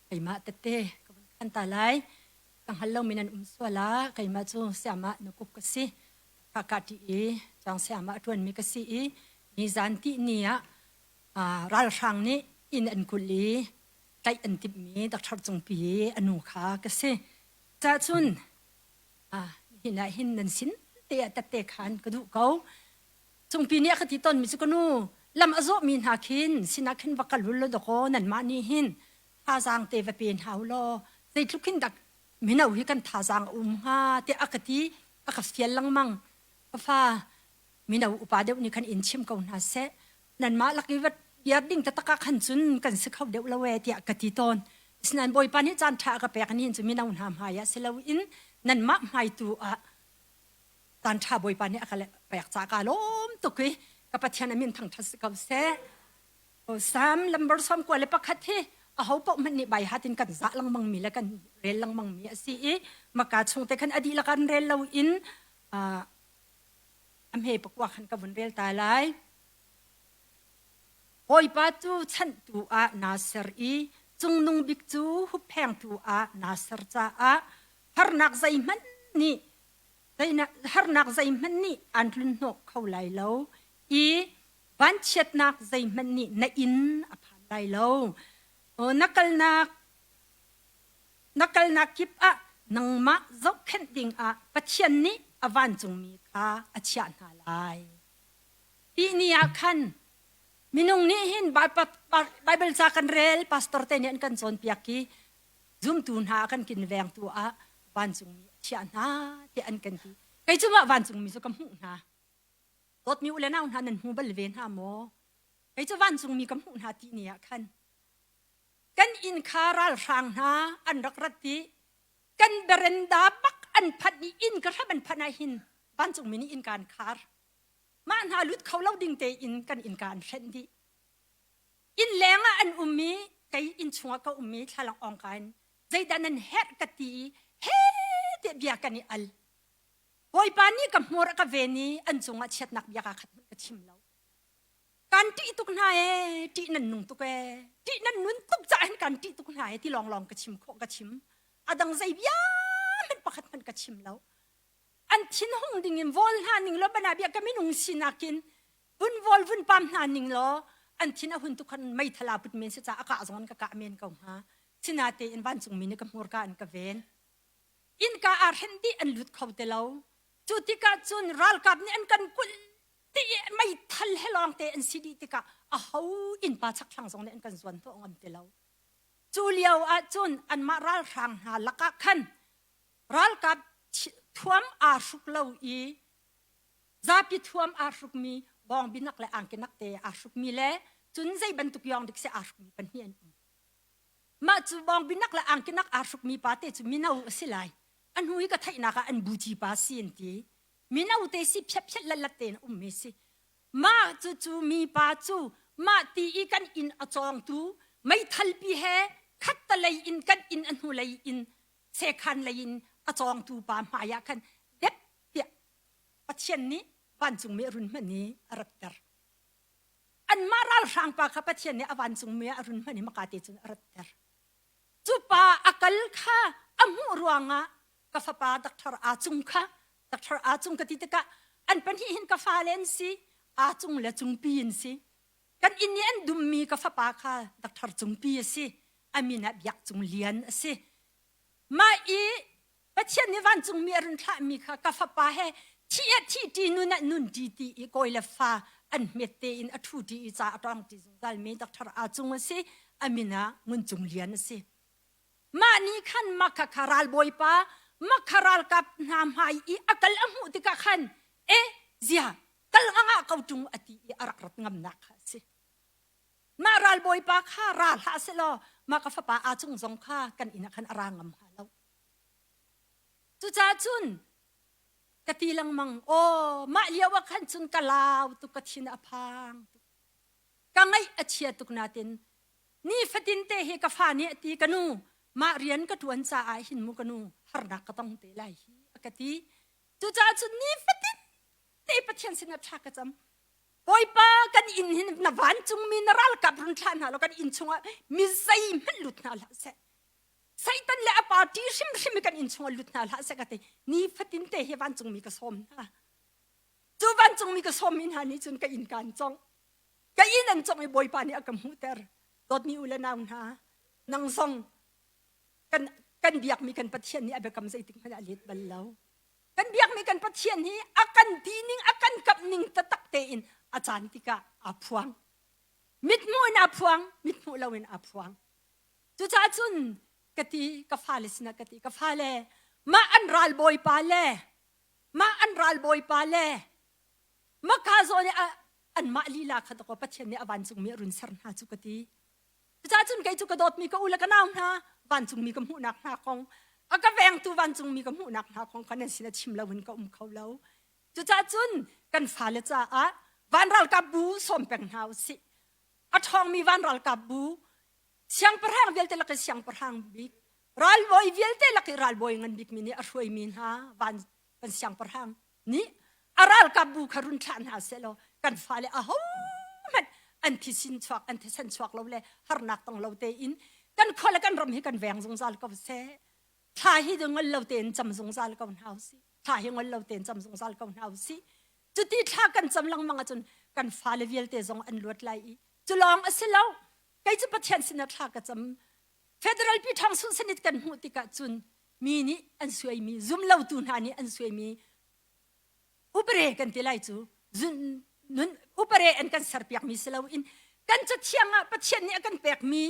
Keimah tette ka vun khan ta lai. Ka hngal lomi nan um sual ah keimah cu siamah nakuk ka si. Ka ṭih i cawng siamah a ṭuanmi ka si i nizan ti ni ah ralhrang nih inn an kulh i tlaih an timhmi Dr. Cungpi i a nu kha ka si. Cahcun nihin ah hin nan sin te ah tette khan ka duh ko. Cungpi nih a ka ti tawnmi cu ka nu lam a zawhmi hna khin sinah khin va kal u law dakaw nanmah nih hin thazaang te va pe hna u law zeitluk hin dak mino hi kan thazaang a um hnga tiah a ka ti a ka fial lengmang. Ka fa mino upa deuh nih khan in chim ko hna seh nanmah lak i va biar ding taktak ah khan cun kan si kho deuh lo ee tiah ka ti tawn. Asinain Bawipa nih caan ṭha a ka pek ni hin cu mino hna hmai ah si loin nanmah hmai tu ah caan ṭha Bawipa nih a ka pek caah kaa lawm tuk i ka Pathian a min thangṭhat si ko seh. Salm lambar 91 hi aho paoh hmanh nih baihat in kan zah lengmang mi le kan rel lengmang mi a si i maka chung te khan a dihlak an rel lo in a hme pakua khan ka vun rel ta lai. Bawipa cu chanhtu ah naa ser i cungnung bik cu hupphengtu ah naa ser caah harnak zeihmanh nih harnak zeihmanh nih aan tlunhnawh kho lai lo i vanchiatnak zeihmanh nih na inn a phan lai lo. Na kalnak na kalnak kip ah nangmah zohkhenh dingah Pathian nih a vancungmi kha a chiah hna lai. Ti ni ah khan minung nih hin Bible ca kan rel pastor te nih an kan cawnpiak i zumtu hna a kan kinvengtu ah vancungmi a chiah hna tiah an kan ti. Kei cu mah vancungmi cu ka hmuh hna. Dawtmi u le nau hna nan hmu bal ve hna maw? Kei cu vancungmi ka hmuh hna ti ni ah khan kan inn kha ralhrang hna an rak rat i kan berenda bak an phanh i inn ka hram an phanh ah hin vancungmi nih innka an khar. Mah hna lut kho lo ding tein kan innka an hrenh dih. Inn leng ah an um i kei inn chungah ka um i thlalang awngka in zeidah nan herh ka ti i he tiah bia kan i al. Bawipa nih ka hmur a ka ven i an cungah chiatnak bia kaa khat hmanh ka chim lo. Kan ṭih tuk hna ee, ṭih nan nung tuk ee, ṭih nan nun tuk caah hin kan ṭih tuk hna ee ti lawnglawng ka chim khawh ka chim. A dang zei bia hmanh pakhat hmanh ka chim lo. An thin hung ding in vawl hna ning law bana bia ka minung sinak in vun vawl vun pam hna ning law an thin a hun tuk khan meithala put men si caah a kah zong an ka kah men ko hnga. Sinatein vancungmi nih ka hmurka an ka ven. Innka aa hrenh dih an lut kho ti lo. Cu tikah cun ralkap nih an kan kulh ti i meithal he lawng te an si dih tikah aho innpa chakthlang zong nih an kan zuan hnawh ngam ti lo. Cu lio ah cun anmah ralhrang hna lakah khan ralkap thuam aa hruk lo i zapi thuam aa hrukmi bawngbinak le angkinak te aa hrukmi le cun zei bantuk yawng dik si aa hrukmi pahnih an um. Mah cu bawngbinak le angkinak aa hrukmi pa te cu mino a si lai. A hnu i ka theihnak ah an buci pa si an ti. Mino te si phiatphiat latlat tein a ummi si. Mah cu cu mi pa cu mah ti i kan inn a cawngtu meithalpi he khattalei in kan inn a hnulei in sekhan lei in a cawngtu pa hmai ah khan dep tiah Pathian nih vancungmi a run hman i a ratter. Anmah ralhrang pa kha Pathian nih a vancungmi ah a run hman i maka te cun a ratter. Cu pa a kal kha a hmuh ruangah ka fapa Dr. Aa Cung kha Dr. Aa Cung ka ti tikah an pahnih hin ka fale an si Aa Cung le Cungpi an si. Kan inn i an dummi ka fapa kha Dr. Cungpi a si. A min ah Biak Cung Lian a si. Mah i Pathian nih vancungmi a run thlahmi kha ka fapa he thi ah thi ṭi nun ah nun ṭi ti i kawi le fa an hmet tein a ṭhu ṭi i ca a ṭawng ṭi zungzal mi Dr. Aa Cung a si. A min ah Ngun Cung Lian a si. Mah nih khan Makha kha ralbawipa Makha ralkap hna hmai i a kal a hmuh tikah khan e zia kal ngah ko ṭung a ti i a rak rat ngamnak kha a si. Mah ralbawipa kha ra hlah sehlaw mah ka fapa aa cung zong kha kan inn ah khan a ra ngam hnga lo. Cucaah cun ka ti lengmang, aw mah lio ah khan cun ka lau tuk ka thin a phang tuk. Ka ngaih a chia tuk natin nifatin te hi ka fa nih a ti ka nu mah rian ka ṭuan caah hin mu ka nu harnak ka tong te lai hi a ka ti. Cucaah cun nifatin te Pathian sinah thla ka cam. Bawipa kan inn hin na vancungmi na ralkap run thlah hna law kan inn chungah mi zeihmanh lut hna hlah seh. Satan le a party hrimhrim kan inn chung ah lut hna hlah seh ka ti. Ni fatin te hi vancungmi ka sawm hna. Cu vancungmi ka sawmmi hna nih cun ka inn kaan congh. Ka inn an congh i Bawipa nih a ka hmuhter. Dawtmi u le nau hna, nang zong kan kan biakmi kan Pathian nih a biakam zeitik hmanh ah a let bal lo. Kan biakmi kan Pathian hi a kan ti ning, a kan kamh ning taktak tein a caan tikah aa phuang. Mithmuh in aa phuang, mithmuh loin aa phuang. Cucaah cun ka ti ka fale sinah ka ti ka fale mah an ralbawipa le mah an ralbawipa le maka zawn i anmah lila kha dakaw Pathian nih a vancungmi a run ser hna cu ka ti. Cucaah cun kei cu ka dawtmi ka u le ka nau hna vancungmi ka hmuhnak hna kong a ka vengtu vancungmi ka hmuhnak hna kong kha nan sinah chim loin ka um kho lo. Cucaah cun kan fale caah van ralkap bu sawm peng hna u sih. A ṭhawngmi van ralkap bu siangpahrang vialte lak i siangpahrang bik ralbawi vialte lak i ralbawi ngan bikmi nih a hruaimi hna van kan siangpahrang nih a ralkap bu kha run thlah hna seh law kan fale ahohmanh an thisin chuak an thisen chuak lo le harnak tong lo tein kan khua le kan ram hi kan veng zungzal ko seh thla hi ngol lo tein cam zungzal ko hna usih thla hi ngol lo tein cam zungzal ko hna usih cuti thla kan cam lengmang ahcun kan fale vialte zong an luat lai i cu lawng a si lo kei cu Pathian sinah thla ka cam federal pi thang sun sanit kan hmuh tikah cun mi nih an suaimi zumlotu hna nih an suaimi upare kan ti lai cu nun upare an kan serpiakmi si loin kan cathiang ah Pathian nih a kan pekmi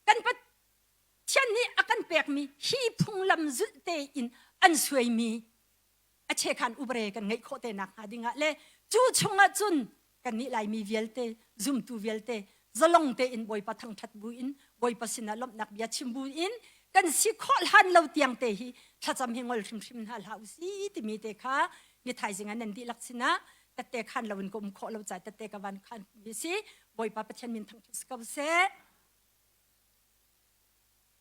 kan Pathian nih a kan pekmi hi phunglam zulh tein an suaimi a chekhan upare kan ngeih khawh te nak hnga dingah le cu chungah cun kannih Laimi vialte zumtu vialte zalong tein Bawipa thangṭhat buin Bawipa sinah lawmhnak bia chim buin kan si khawh hlan lo tiang te hi thlacam hi ngol hrimhrim hna hlah usi timi te kha ni thaizing ah nan dihlak sinah tette khan loin ka um khawh lo ca tette ka van khan mi si Bawipa Pathian min thangṭhat si ko seh.